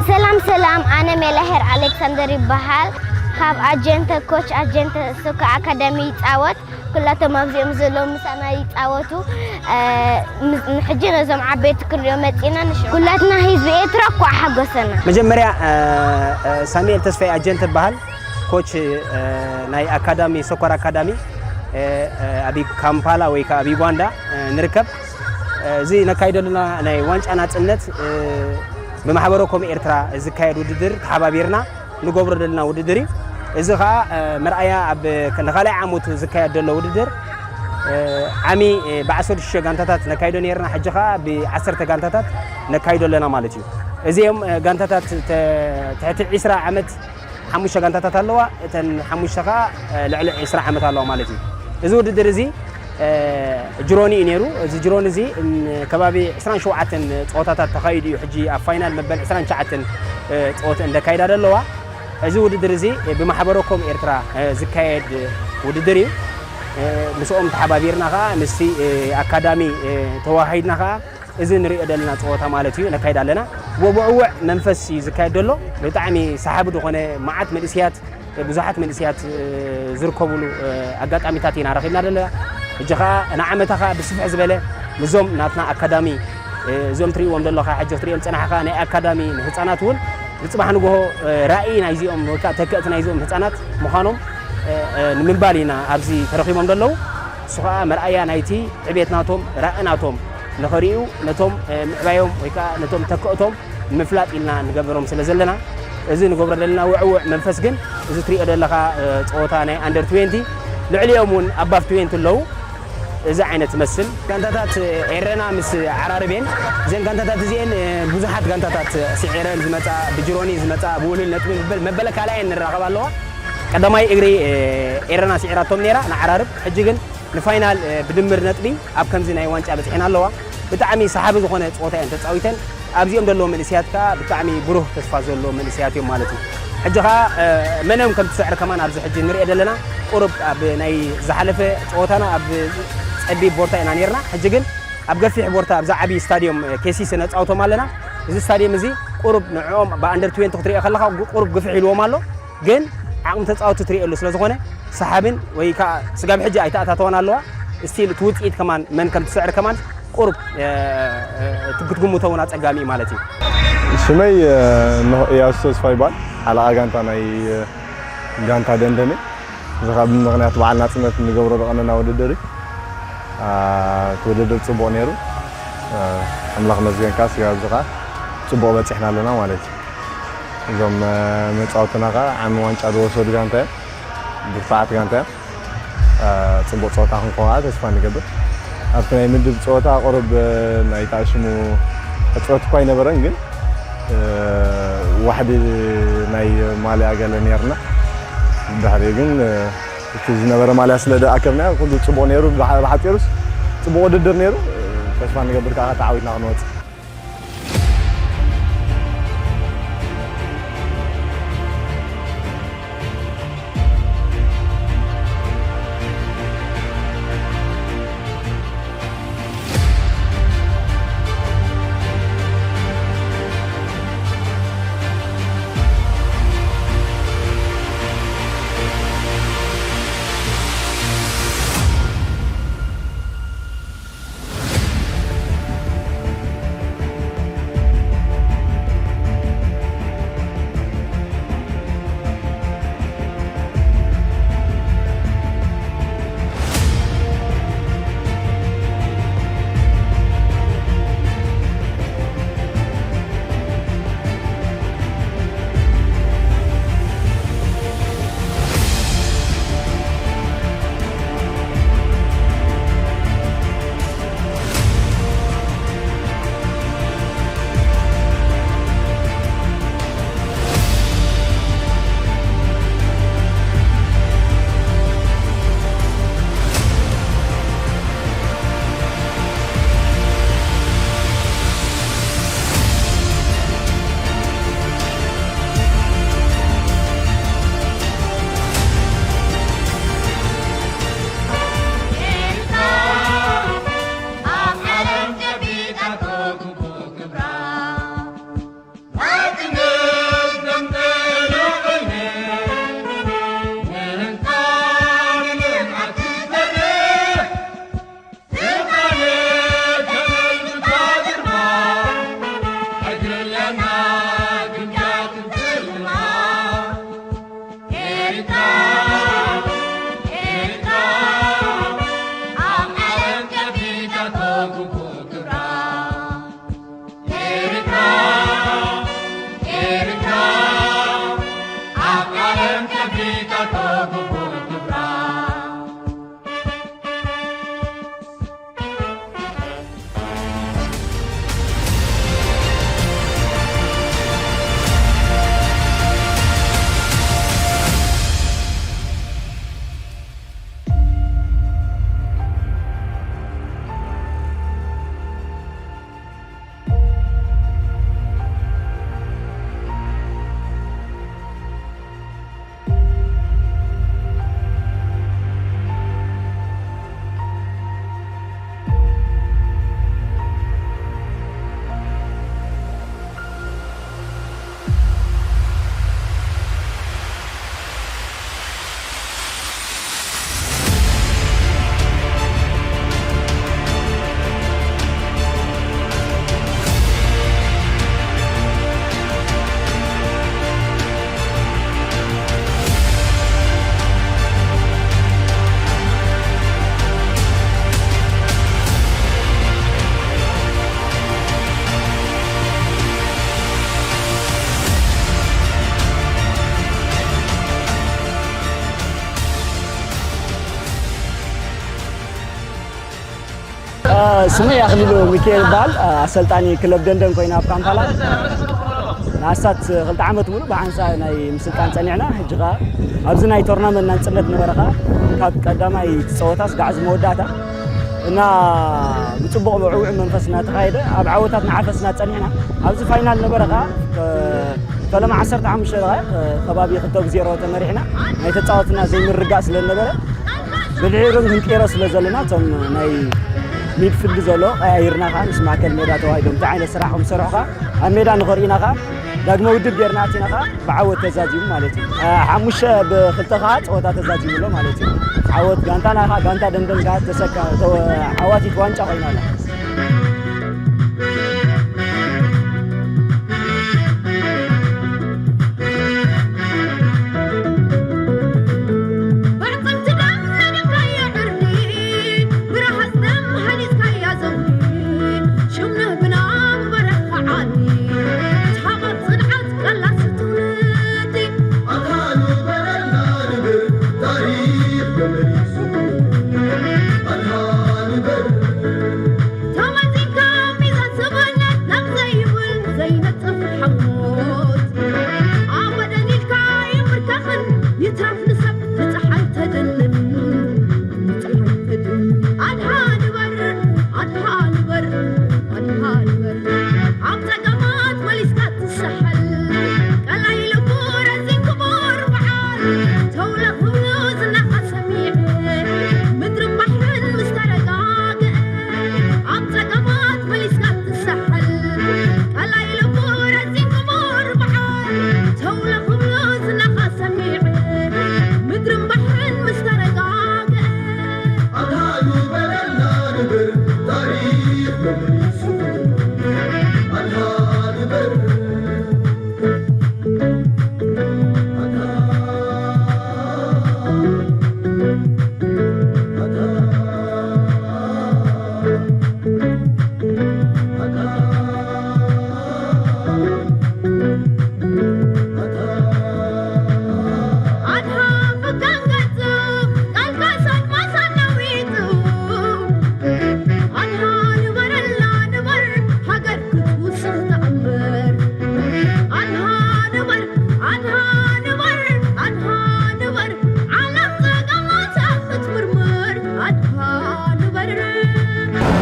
ሰላም ሰላም፣ ኣነ ሜላሄር ኣሌክሳንደር ይበሃል። ካብ ኣጀንተ፣ ኮች ኣጀንተ ሶከር ኣካዳሚ ይጻወት። ኩላቶም ኣብዚኦም ዘለዉ ምሳና ይጻወቱ። እ፣ ም-፣ ንሕጂ ነዞም ዓበይቲ ክንሪኦ መጺና። ንሽ-፣ ኩላትና ህዝቢ ኤርትራ እኳ ሓጎሰና። መጀመርያ፣ እ፣ እ፣ ሳሙኤል ተስፋይ ኣጀንተ ይበሃል። ኮች፣ እ፣ ናይ ኣካዳሚ፣ ሶከር ኣካዳሚ፣ እ፣ እ፣ ኣብ ካምፓላ ወይ ከኣ ኣብ ዩጋንዳ፣ እ፣ ንርከብ። እ፣ እዚ ነካይዶ ዘለና ናይ ዋንጫ ናጽነት፣ እ፣ ብማሕበረ ኮም ኤርትራ ዝካየድ ውድድር ተሓባቢርና ንገብሮ ዘለና ውድድር እዩ። እዚ ኸኣ፣ እ፣ መርኣያ ኣብ፣ እ፣ ንኻልኣይ ዓመቱ ዝካየድ ዘሎ ውድድር፣ እ፣ ዓሚ፣ እ፣ ብዓሰርተ ሽዱሽተ ጋንታታት ነካይዶ ነይርና፣ ሕጂ ኸኣ ብዓሰርተ ጋንታታት ነካይዶ ኣለና ማለት እዩ። እዚኦም፣ እ፣ ጋንታታት ተ-፣ ትሕቲ ዕስራ ዓመት ሓሙሽተ ጋንታታት ኣለዋ። እተን ሓሙሽተ ኸኣ፣ እ፣ ልዕሊ ዕስራ ዓመት ኣለዋ ማለት እዩ። እዚ ውድድር እዚ፣ እ፣ ጅሮኒ እዩ ነይሩ። እዚ ጅሮኒ እዚ፣ ን-፣ ከባቢ ዕስራን ሸውዓተን ጸወታታት ተኻይዱ እዩ። ሕጂ ኣብ ፋይናል መበል ዕስራን ትሽዓተን፣ እ፣ ጸወታ እንደካይዳ ዘለዋ። እዚ ውድድር እዚ ብማሕበረ ኮም ኤርትራ፣ እ፣ ዝካየድ ውድድር እዩ። እ፣ ምስኦም ተሓባቢርና ኸኣ ምስቲ፣ እ፣ ኣካዳሚ፣ እ፣ ተዋሃሂድና ኸኣ እዚ ንሪኦ ዘለና ጸወታ ማለት እዩ ነካይድ ኣለና። ብውዕውዕ መንፈስ እዩ ዝካየድ ዘሎ። ብጣዕሚ ሰሓቢ ዝኾነ መዓት መንእስያት፣ ብዙሓት መንእስያት፣ እ፣ ዝርከብሉ፣ እ፣ ኣጋጣሚታት ኢና ረኺብና ዘለና። ሕጂ ኸኣ ንዓመታ ኸኣ ብስፍሕ ዝበለ ምስዞም ናትና ኣካዳሚ፣ እ፣ እዞም ትርእይዎም ዘለኻ ሕጂ ክትርእዮም ዝጸናሕካ ናይ ኣካዳሚ ንህጻናት እውን ንጽባሕ ንግሆ፣ እ፣ ራእይ ናይዚኦም ወይ ከኣ ተክእቲ ናይዚኦም ህጻናት ምዃኖም፣ እ፣ እ፣ ንምባል ኢና ኣብዚ ተረኺቦም ዘለዉ። እሱ ኸኣ መርኣያ ናይቲ ዕቤት ናቶም፣ ራእይ ናቶም ንኸርእዩ ነቶም፣ እ፣ ምዕባዮም ወይ ከኣ ነቶም ተክእቶም ንምፍላጥ ኢልና ንገብሮም ስለ ዘለና፣ እዚ ንገብሮ ዘለና ውዕውዕ መንፈስ ግን፣ እዚ ትሪኦ ዘለኻ፣ እ፣ ጸወታ ናይ ኣንደር ትዌንቲ፣ ልዕሊኦም እውን ኣባቭ ትዌንቲ ኣለዉ። እዚ ዓይነት ትመስል። ጋንታታት ኤረና ምስ ዓራርብ እየን። እዘን ጋንታታት እዚኤን፣ እ፣ ብዙሓት ጋንታታት ስዒረን ዝመጻ፣ ብጅሮኒ ዝመጻ፣ ብውህሉል ነጥቢ መበል፣ መበለ ካልኣየን ንራኸብ ኣለዋ። ቀዳማይ እግሪ፣ እ፣ ኤረና ስዒራቶም ነይራ ንዓራርብ። ሕጂ ግን ንፋይናል፣ እ፣ ብድምር ነጥቢ ኣብ ከምዚ ናይ ዋንጫ በጺሐን ኣለዋ። ብጣዕሚ ሰሓቢ ዝኾነ ጸወታ እየን ተጻዊተን። ኣብዚኦም ዘለዉ መንእስያት ከኣ ብጣዕሚ ብሩህ ተስፋ ዘለዎም መንእስያት እዮም ማለት እዩ። ሕጂ ከኣ፣ እ፣ መን እዮም ከም ትስዕር ከማን ኣብዚ ሕጂ ንሪኦ ዘለና። ቁሩብ ኣብ ናይ ዝሓለፈ ጸወታና ኣብ ጸቢብ ቦርታ ኢና ኔርና። ሕጂ ግን ኣብ ገፊሕ ቦርታ ኣብዛ ዓቢ ስታድዮም፣ እ፣ ኬሲሲ ነጻውቶም ኣለና። እዚ ስታድዮም እዚ ቁሩብ ንዕኦም ብኣንደር ትዌንቲ ክትሪኦ ከለኻ ቁሩብ ግፍሕ ኢልዎም ኣሎ። ግን ዓቕሚ ተጻወትቲ ትርእየሉ ስለ ዝኾነ ሰሓብን ወይ ከኣ ስጋብ ሕጂ ኣይተኣታተዋን ኣለዋ። ስቲል እቲ ውጽኢት ከማን መን ከም ትስዕር ከማን ቁሩብ፣ እ፣ እ፣ ክትግምቶ እውን ኣጸጋሚ እዩ ማለት እዩ። ሽመይ፣ እ፣ ኖህ እያሱ ተስፋ ይባል። ሓለቓ ጋንታ ናይ፣ እ፣ ጋንታ ደንደን እየ። እዚ ኸኣ ብምኽንያት በዓል ናጽነት እንገብሮ ዝቐነና ውድድር እዩ። አ፣ እቲ ውድድር ጽቡቕ ነይሩ። እ፣ ኣምላኽ መስገን ከኣ ስጋብ እዚ ኸኣ ጽቡቕ በጺሕና ኣለና ማለት እዩ። እዞም፣ እ፣ መጻወትና ከኣ ዓሚ ዋንጫ ዝወሰዱ ጋንታ እዮም። ብርቱዓት ጋንታ እዮም። እ፣ ጽቡቕ ጸወታ ክንከውን ከኣ ተስፋ ንገብር። ኣብቲ ናይ ምድብ ጸወታ ቁሩብ፣ እ፣ ናይ ታእሽሙ ተጻወቲ እኳ ኣይነበረን፣ ግን፣ እ፣ ዋሕዲ ናይ ማልያ ገለ ነይርና። ድሕሪኡ ግን፣ እ፣ እቲ ዝነበረ ማልያ ስለ ዝኣከብናዮ ኩሉ ጽቡቕ ነይሩ። ብሓ-፣ ብሓጺሩስ ጽቡቕ ውድድር ነይሩ። እ፣ ተስፋ ንገብር ከኣ ተዓዊትና ክንወጽእ። ስመይ ኣኽሊሉ ሚካኤል ይበሃል። ኣሰልጣኒ ክለብ ደንደን ኮይና ኣብ ካምፓላ ንኣስታት ክልተ ዓመት ሙሉ ብሓንሳ ናይ ምስልጣን ጸኒዕና። ሕጂ ኸኣ ኣብዚ ናይ ቶርናመንት ናጽነት ነበረ ኸኣ ካብ ቀዳማይ ጸወታ ስጋዕ ዝመወዳእታ እና ብጽቡቕ ብዕዉዕ መንፈስ እናተኻየደ ኣብ ዓወታት ንዓፈስና ጸኒዕና። ኣብዚ ፋይናል ነበረ ኸኣ ከ-፣ ፈለማ ዓሰርተ ሓሙሽተ ደቓይቕ ከባቢ ክልተ ብዜሮ ተመሪሕና። ናይ ተጻወትና ዘይምርጋእ ስለ ዝነበረ ብድሕሪኦም ክንቀይሮ ስለ ዘለና እቶም ናይ ሚድፊልድ ዘሎ ቀያይርና ኸዓ ምስ ማእከል ሜዳ ተዋሂዶም እንታይ ዓይነት ስራሕ ከም ዝሰርሑ ኸዓ ኣብ ሜዳ ንኸርእዩና ኸዓ ዳግመ ውድብ ጌርና ኣቲና ኸዓ ብዓወት ተዛዚሙ ማለት እዩ። አ፣ ሓሙሽተ ብክልተ ኸዓ ጸወታ ተዛዚሙ ኣሎ ማለት እዩ። ዓወት ጋንታና ኸዓ ጋንታ ደንደን ኸዓ ተሰካ-፣ ተወ-፣ ዓዋቲት ዋንጫ ኮይና ኣላ።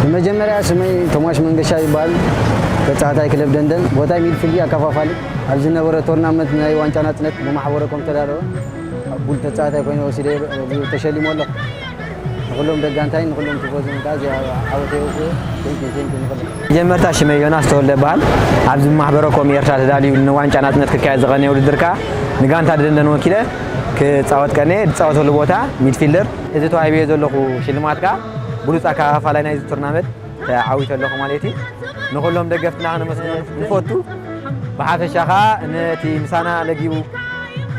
ብመጀመርያ ስመይ ቶማሽ መንገሻ ይበሃል። ተጻዋታይ ክለብ ደንደን፣ ቦታይ ሚድፊልድ ኣከፋፋሊ። ኣብ ዝነበረ ቶርናመንት ናይ ዋንጫ ናጽነት ብማሕበረ ኮም ተዳለወ። ቡል ተጻዋታይ ኮይነ ወሲደ ተሸሊሞ ኣለኹ። ንኹሎም ደጋንታይን ንኹሎም ቲፎዞን ከኣ እዚኣ ዓወተይ የውጽእ። Thank you, thank you ንኹሎም። መጀመርታ ሽመይ ዮናስ ተወልደ እበሃል። ኣብዚ ብማሕበረ ኮም ኤርትራ ተዳልዩ ንዋንጫ ናጽነት ክካየድ ዝቐነየ ውድድር ከኣ ንጋንታ ደንደን ወኪለ ክጻወት ቀንየ። ዝጻወተሉ ቦታ ሚድፊልደር። እዚ ተዋሂበዮ ዘለኹ ሽልማት ከኣ ብሉጽ ኣከፋፋላይ ናይዚ ቱርናመንት ተዓዊተ ኣለኹ ማለት እዩ። ንኹሎም ደገፍትና ክነመስግኖም ንፈቱ። ብሓፈሻ ኸኣ ነቲ ምሳና ለጊቡ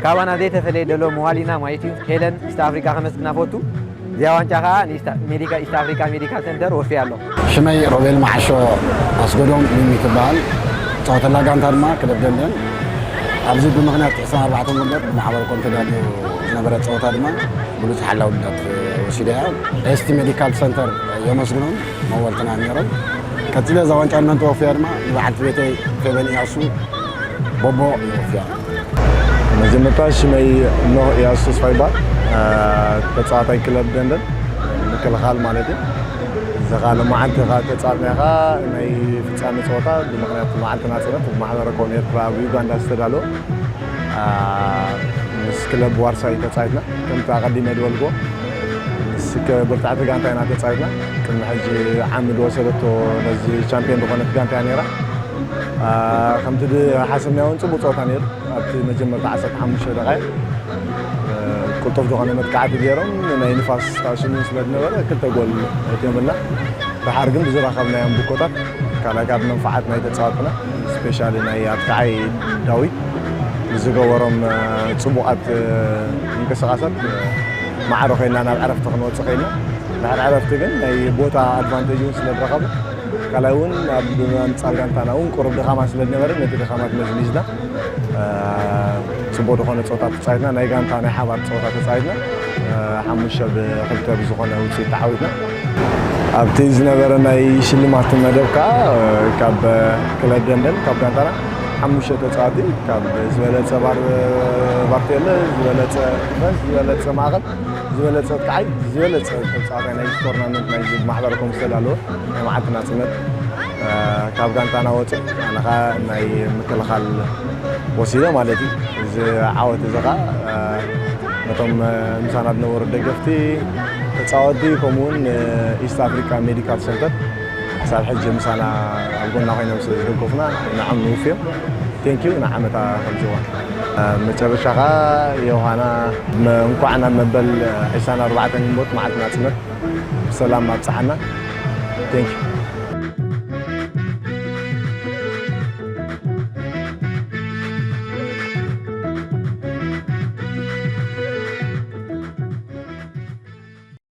ካባና ዘይተፈለየ ደሎ መዋሊና ማለት እዩ ሄለን ኢስት ኣፍሪቃ ከመስግና ፈቱ። እዚኣ ዋንጫ ኸኣ ንኢስት ሜዲካ-፣ ኢስት ኣፍሪቃ ሜዲካል ሰንተር ወፍያ ኣለኹ። ሽመይ ሮቤል መዓሾ ኣስገዶም ሚሚ ትበሃል። ጸወተላ ጋንታ ድማ ክለብ ደንደን። ኣብዚ ብምኽንያት ዕስራን ኣርባዕተን ጉንበት ብማሕበረ ኮም ተዳልዩ ዝነበረ ጸወታ ድማ ብሉጽ ሓላውነት ወሲዳ እያ። ኤስቲ ሜዲካል ሰንተር የመስግኖም መወልትና ነይሮም። ቀጺለ እዛ ዋንጫ ንመን ተወፍያ ድማ ንበዓልቲ ቤተይ ፌበን እያሱ ቦቦ ይወፍያ። መጀመርታ ሽመይ ኖህ እያሱ ተስፋ ይባል። አ፣ ተጻዋታይ ክለብ ደንደን ምክልኻል ማለት እዩ። እዚ ኸኣ ሎማዓንቲ ኸኣ ተጻወትና ኢኻ ናይ ፍጻመ ጸወታ ብምኽንያት መዓልቲ ናጽነት ብማሕበረ ኮም ኤርትራ ኣብ ዩጋንዳ ዝተዳለወ፣ አ፣ ምስ ክለብ ዋርሳይ ተጻዊትና። ከምቲ ኣቐዲመ ዝበልኩዎ ምስ ከ-፣ ብርታዕቲ ጋንታ ኢና ተጻዊትና። ቅድሚ ሕጂ ዓሚ ዝወሰደቶ ነዚ ቻምፒዮን ዝኾነት ጋንታ እያ ነይራ። አ፣ ከምቲ ዝሓሰብናዮ እውን ጽቡቕ ጸወታ ነይሩ። ኣብቲ መጀመርታ ዓሰርተ ሓሙሽተ ደቓይቕ፣ እ፣ ቅልጡፍ ዝኾነ መጥቃዕቲ ገይሮም ናይ ንፋስ ስታሽን ስለ ዝነበረ ክልተ ጎል ኣእትዮምልና። ደሓር ግን ብዝረኸብናዮም ቡኮታት ካልኣይ ካብ መንፍዓት ናይ ተጻዋትና ስፔሻሊ ናይ ኣጥቃዓይ ዳዊት ብዝገበሮም፣ እ፣ ጽቡቓት፣ እ፣ ምንቅስቓሳት፣ እ፣ ማዕረ ኮይንና ናብ ዕረፍቲ ክንወጽእ ኮይንና። ድሕሪ ዕረፍቲ ግን ናይ ቦታ ኣድቫንቴጅ እውን ስለ ዝረኸብና ካልኣይ እውን ኣብ ኣንጻር ጋንታና እውን ቁሩብ ድኻማት ስለ ዝነበረ ነቲ ድኻማት መዝሚዝና፣ እ፣ ጽቡቕ ዝኾነ ጸወታ ተጻዊትና፣ ናይ ጋንታ ናይ ሓባር ጸወታ ተጻዊትና፣ እ፣ ሓሙሽተ ብክልተ ብዝኾነ ውጽኢት ተዓዊትና። ኣብቲ ዝነበረ ናይ ሽልማት መደብ ከዓ ካብ ክለብ ደንደን ካብ ጋንታና ሓሙሽተ ተፃወቲ ካብ ዝበለፀ ባር ባርቴለ፣ ዝበለፀ ዲፈንስ፣ ዝበለፀ ማእኸል፣ ዝበለፀ ኣጥቃዓይ፣ ዝበለፀ ተፃዋታይ ናይ ቶርናመንት ናይ ማሕበረ ኮም ዝተዳለወ ናይ መዓልቲ ናፅነት ካብ ጋንታና ወፂኡ ኣነ ከዓ ናይ ምክልኻል ወሲደ ማለት እዩ። እዚ ዓወት እዚ ከዓ ነቶም ምሳና ዝነበሩ ደገፍቲ፣ ተፃወቲ ከምኡውን ኢስት ኣፍሪካ ሜዲካል ሰንተር ክሳብ ሕጂ ምሳና ኣብ ጎና ኮይኖም ስለ ዝደገፉና ንዓም ንውፍዮም። ቴንኪዩ ንዓመታ ከምዝዋ መጨረሻ ከዓ ዮሃና እንኳዕ ናብ መበል ዕስራን ኣርባዕተን ግንቦት መዓልቲ ናፅነት ብሰላም ኣብፀሓና። ቴንኪዩ።